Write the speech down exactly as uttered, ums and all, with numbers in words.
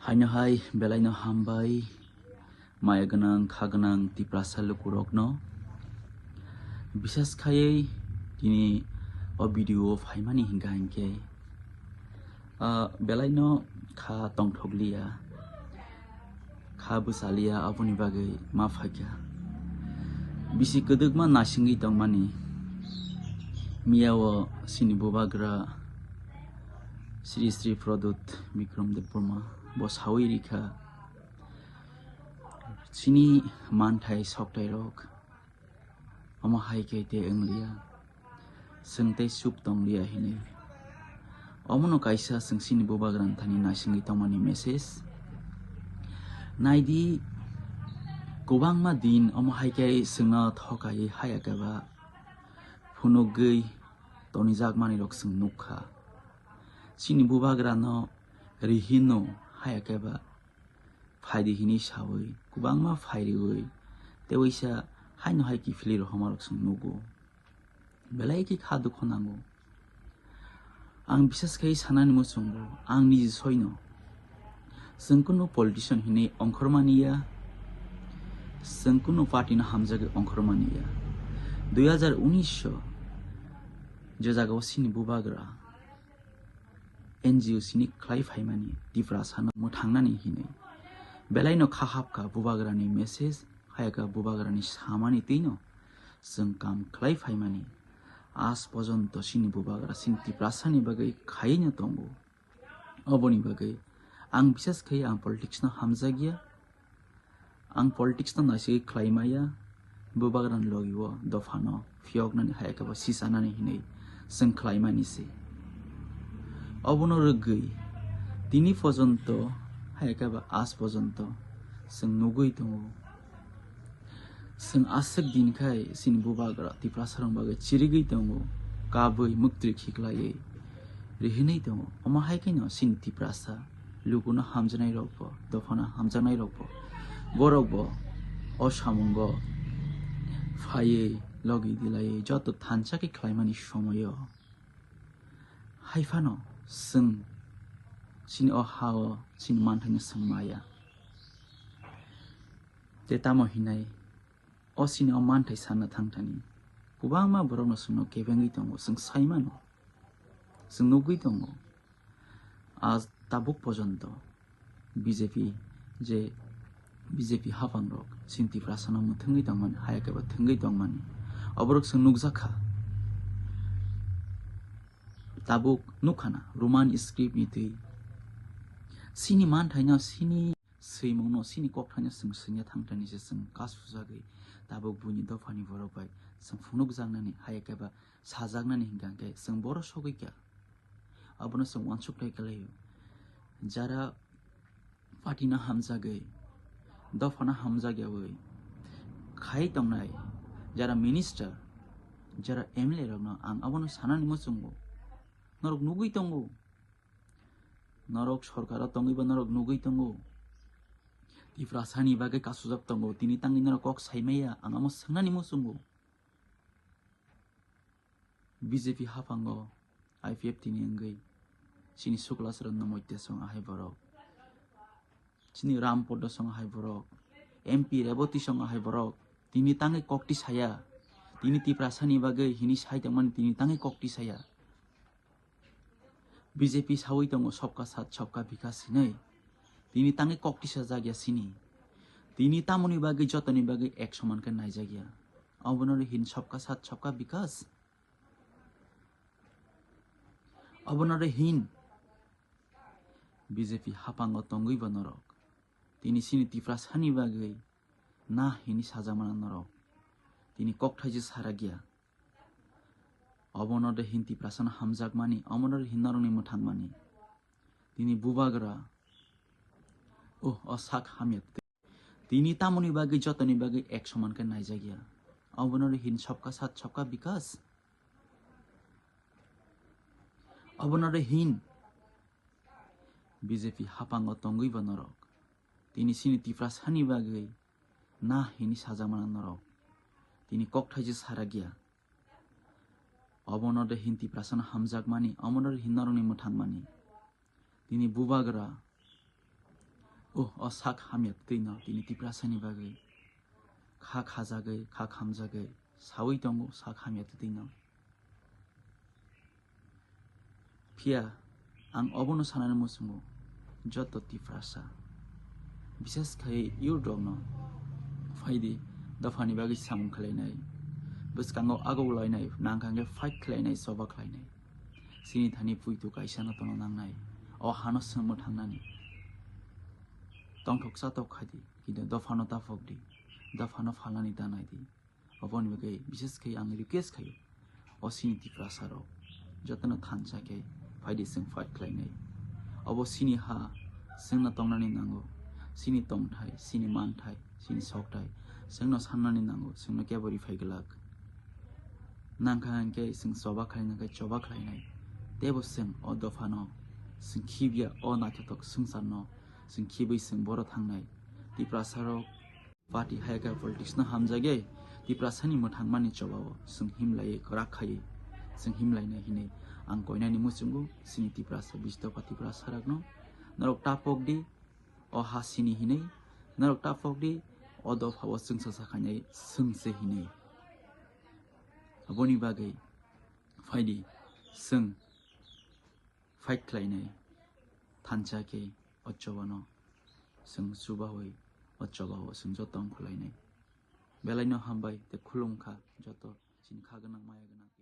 Aino hai belaino hambai, maya gwnang, kha gwnang Tiprasa lukurokno. Bisas khaiwi tini o video o phaimani hinkha hinkhe, ah, belaino kha tongthokliya, kha bwchaliya, aboni bagwi ma phaikha. Bisi kwdwkma naisingwi tongmani. Miyao chini bubagra Sri Sri Pradyut Bikram Debbarma bo sawi rikha, chini manthai soktairok omo hai khe te wngliya, chwng tei chup tongliya hinwi. Omono kaisa chwng chini bubagrani thani naisingwi tongmani message. Naidi, kwbangma din omo hai khe chwngno thokaiwi haya khe ba phunugwi tonijakmanirok chwng nukha. Chini bubagrano rihino haya khe ba phaidi hinwi sawi kwbangma phairiwi tei waisa haino hai kiphilwi rohomarok chwng nugo. Belai khe kha dukhu nango. Ang bisas khai sanani muchungo, ang niji soino. Chwng kunu politician hinwi ongkhormani ya, chwng kunu party no hamjagwi ongkhormani ya. Dui hazar unis o je jagao chini bubagra N G O sini khlai phaimani Tiprasano mwthangnani hinwi. Belaino kha hapkha bubagrani message, hayakha bubagrani samani twino chwng kam khlai phaimani. Aaj pojonto chini bubagra chini Tiprasani bagwi khaino tongo. Oboni bagwi ang bisas khai ang politics no hamjakya. Ang politics no naisingwi khlai maya, bubagrani logi o dophano phiyoknani hai khe bo sichanani hinwi chwng khlai mani se. Obono rwgwi tini pojonto hai khe bo aaj pojonto chwng nugwi tongo. Chwng aswk din khai chini bubagra Tiprasarok bagwi chirigwi tongo, kabwi muktwi khiklaiwi rihinwi tongo. Omo hai khe no chini Tiprasa lukuno hamjaknai rok bo, dophano hamjaknai rok bo, borok bo o samungo phaiwi logi dilaiwi joto thansa khe khlaimani somoyo hai phano chwng chini o ha-o chini manthaino chwng maya. Tei tamo hinai o chini o manthai sanna thangthani kwbangma borokno chwngno kebengwi tongo, chwng saimano, chwng nugwi tongo. Aaj tabuk pojonto B J P je B J P haphangrok chini Tiprasano mwthangwi tongmani, haya khe bo thwngwi tongmani, oborok chwng nukjakha. Tabuk nukhana Roman script ni twi chini manthaino, chini swimungno, chini kokthaino chwng swngya thangthani se chwng kasujagwi tabuk buini dophani borok bai chwng phunukjaknani, haya khe ba sajaknani hinkha khe chwng borok sogwi kha. Abono chwng uansuk thai khlaio. Jara party no hamjagwi, dophano hamjakyawi khai tongnai jara minister, jara M L A rokno ang abono sanani muchungo. Norok nugwi tongo. Norok sorkaro tongwi bo norok nugwi tongo. Tiprasani bagwi kasujak tongo. Tini tangwi norok kok saimaya, ang amo swngnani muchungo. B J P haphango I P F T ni wngwi chini Suklasran Nomoitya song ahai borok, chini Ram Poddo song ahai borok, M P Reboti song ahai borok tini tangwi kokti saya, tini Tiprasani bagwi hini sai tongmani tini tangwi kokti saya. B J P sawi tongo Sabka Saath Sabka Vikas hinwi, tini tangwi kokti sajakya sini, tini tamoni bagwi jotoni bagwi ek soman khe naijakya, obono hin Sabka Saath Sabka Vikas. Obono re hin B J P haphango tongwi bo norok. Tini chini Tiprasani bagwi na hini sajakmano norok. Tini kokthaise sarakya. Obono re hin Tiprasano hamjakmani, obono re hin norokni mwthangmani. Tini bubagra. Oh, o sak hamya. Tini tamoni bagwi jotoni bagwi ek soman khe naijakya. Obono re hin Sabka Saath Sabka Vikas. Obono re hin B J P haphango tongwi bo norok. Tini chini Tiprasani bagwi na hini sajakmano norok. Tini kokthaise sarakya. Obono re hin Tiprasano hamjakmani, obono re hin norokni mwthangmani. Tini bubagra. O, o sak hamya twino tini Tiprasani bagwi kha khajagwi, kha khamjagwi sawi tongo sak hamya twino. Phiya ang obono sanani muchungo joto Tiprasa, bises khai youth rokno phaidi dophani bagwi samung khlainai, bwskango aguk lainai, nangkha hwnkhe fight khlainai, choba khlainai. Chini thani puitu kaisano tono nangnai, o hano chwngmo thangnani. Tongthok chatok khaidi, kintu dophano taphok di, dophano phalnani ta nai di. Oboni bagwi bises khai ang request khaio, o chini Tiprasa rok jotono thansa khe phaidi chwng fight khlainai. Obo chini ha, chwngno tongnani nango, chini tongthai, chini manthai, chini sokthai, chwngno sannani nango, chwngno kebo riphai glak. Nangkha hwnkhe chwng choba khlaina khe choba khlainai. Teibo chwng o dophano chwng khibya, o naithothok swngcharno chwng khibwi chwng boro thangnai. Tiprasa rok party hai khe politics no hamjagwi Tiprasani mwthangmani chobao chwng himlaiwi kwrak khaiwi chwng himlainai hinwi ang koinani muchungo chini Tiprasa, bistopa Tiprasa rokno. Norok tapok di, o ha sini hinwi, norok tapok di, o dophao chwngsa sakhainai chwngse hinwi. Aboni bagwi phaidi chwng fight khlainai thansa khe o chobano chwng chubawi o chobao chwng joto tong khwlainai. Belaino hambai tei khulumkha joto chini kha gwnang maya gwnang